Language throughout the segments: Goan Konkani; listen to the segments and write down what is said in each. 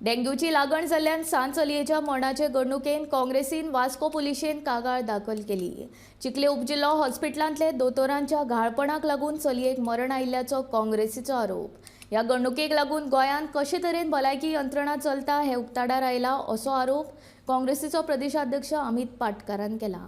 डेंग्यूची लागण जाल्ल्यान सान चलयेच्या मरणाचे घडणुकेन काँग्रेसीन वास्को पुलिशेन कागाळ दाखल केली. चिखले उपजिल्हो हॉस्पिटलांतले दोतोरांच्या घाळपणाक लागून चलयेक मरण आयिल्ल्याचो काँग्रेसीचो आरोप. ह्या घडणुकेक लागून गोंयांत कशे तरेन भलायकी यंत्रणा चलता हें उक्ताडार आयलां, असो आरोप काँग्रेसीचो प्रदेशाध्यक्ष अमित पाटकारान केला.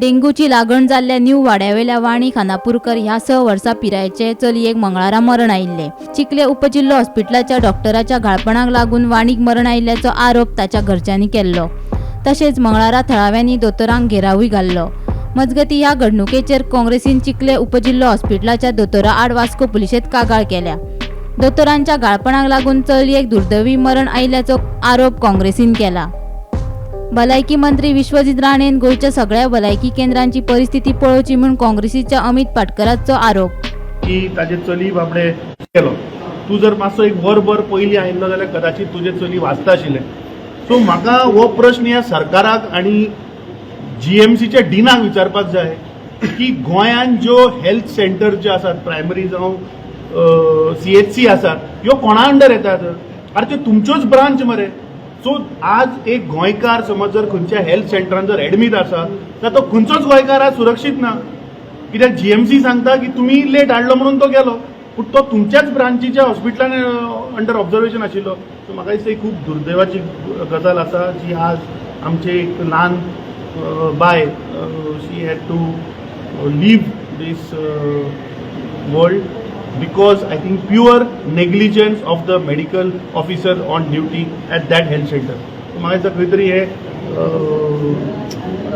डेंग्यूची लागण जाल्ल्या न्यू वाड्यावेल्या वाणी खानापूरकर ह्या 6 वर्सां पिरायेचे चलयेक मंगळारा मरण आयिल्लें. चिखले उपजिल्हो हॉस्पिटलाच्या डॉक्टराच्या घाळपणाक लागून वाणीक मरण आयिल्ल्याचो आरोप ताच्या घरच्यांनी केल्लो. तशेंच मंगळारा थळाव्यांनी दोतोरांक घेरावूय घाल्लो. मजगतीं, ह्या घडणुकेचेर काँग्रेसीन चिखले उपजिल्हो हॉस्पिटलाच्या दोतोरा आड वास्को पुलिशेंत कागाळ केल्या. दोतोरांच्या घाळपणाक लागून चलयेक दुर्दैवी मरण आयिल्ल्याचो आरोप काँग्रेसीन केला. भलायकी मंत्री विश्वजीत राणेन गोंयच्या सगळ्या भलायकी केंद्रांची परिस्थिती पळोवची म्हूण काँग्रेसीच्या अमित पाटकराचो आरोप. की ताजे चली बाबडे गेलो. तूं जर मातसो एक वरभर पयलीं आयिल्लो जाल्यार कदाचित तुजें चली वाचता आशिल्लें. सो म्हाका हो प्रश्न ह्या सरकाराक आनी जीएमसीच्या डिनाक विचारपाक जाय की गोंयांत ज्यो हेल्थ सेंटर जे आसात, प्रायमरी जावं सीएचसी आसात, ह्यो कोणा अंडर येतात? आरे, त्यो तुमच्योच ब्रांच मरे. सो आज एक गोंयकार समज जर खंयच्या हेल्थ सेंटरान जर एडमीट आसा जाल्यार तो खंयचोच गोंयकार आज सुरक्षीत ना. कित्याक जीएमसी सांगता की तुमी लेट हाडलो म्हणून तो गेलो, पूण तो तुमच्याच ब्रांचीच्या हॉस्पिटलान अंडर ऑब्जर्वेशन आशिल्लो. सो म्हाका दिसता ही खूब दुर्दैवाची गजाल आसा जी आज आमचे एक ल्हान बाय, she had to leave this world because, I think, pure negligence of the medical officer on duty at that health center. म्हाका दिसता खंय तरी हे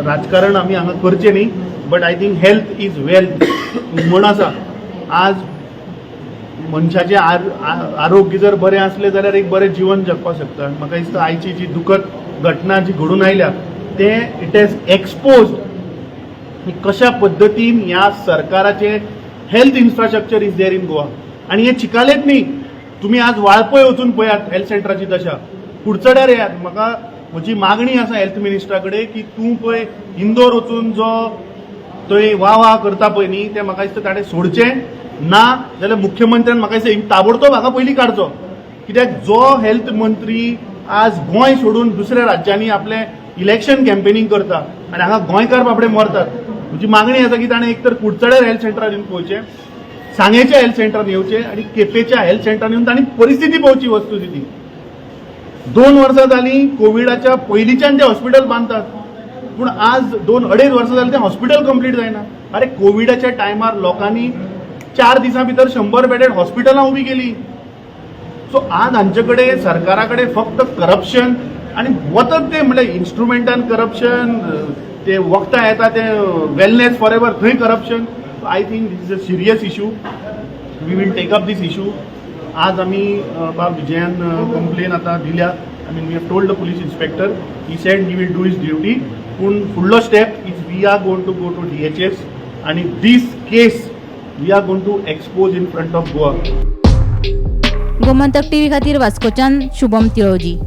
राजकारण आमी हांगा करचें न्ही, but I think health is wealth म्हण आसा. आज मनशाचें आरोग्य जर बरें आसलें जाल्यार एक बरें जीवन जगपाक शकता. आनी म्हाका दिसता आयची जी दुखद घटना जी घडून आयल्या ते it has expose की कशा पद्दतीन ह्या सरकाराचें health infrastructure is there in Goa. आनी हे चिकालेच न्ही, तुमी आज वाळपय वचून पळयात हेल्थ सेंटराची दशा, कुडचड्यार येयात. म्हाका म्हजी मागणी आसा हेल्थ मिनिस्टरा कडेन की तूं पळय इंदोर वचून जो थंय वा वा करता पळय न्ही, तें म्हाका दिसता ताणें सोडचें. ना जाल्यार मुख्यमंत्र्यान म्हाका दिसता ताबडतोब हाका पयलीं काडचो. कित्याक जो हेल्थ मंत्री आज गोंय सोडून दुसऱ्या राज्यांनी आपलें इलेक्शन कॅम्पेनिंग करता आनी हांगा गोंयकार बाबडे मरतात. म्हजी मागणी आसा की ताणें एक तर कुडचड्यार हेल्थ सेंटरार येवन पळोवचें, सांगेच्या हेल्थ सेंटरान येवचें आनी केपेच्या हेल्थ सेंटरान येवन तांणी परिस्थिती पळोवची, वस्तुस्थिती. 2 वर्सां जालीं, कोविडाच्या पयलींच्यान ते हॉस्पिटल बांदतात, पूण आज 2-2.5 वर्सां जालीं तें हॉस्पिटल कंप्लीट जायना. अरे, कोविडाच्या टायमार लोकांनी 4 दिसां भितर 100 बेडेड हॉस्पिटलां उबी केली. सो आज हांचे कडेन, सरकारा कडेन फक्त करप्शन आनी वतत ते म्हणल्यार इन्स्ट्रुमेंटान करप्शन, ते वखदां येता ते वेलनेस फॉर एवर थंय corruption. I think this is a serious issue. We will take up this issue. आज आमी बाब विजयान कंप्लेन आतां दिल्या. I mean, we have told the police inspector. He said he will do his duty, पूण फुडलो step is we are going to go to DHS आनी this case we are going to expose in front of Goa. Gomantak TV खातीर वास्कोच्यान शुभम तिळोजी.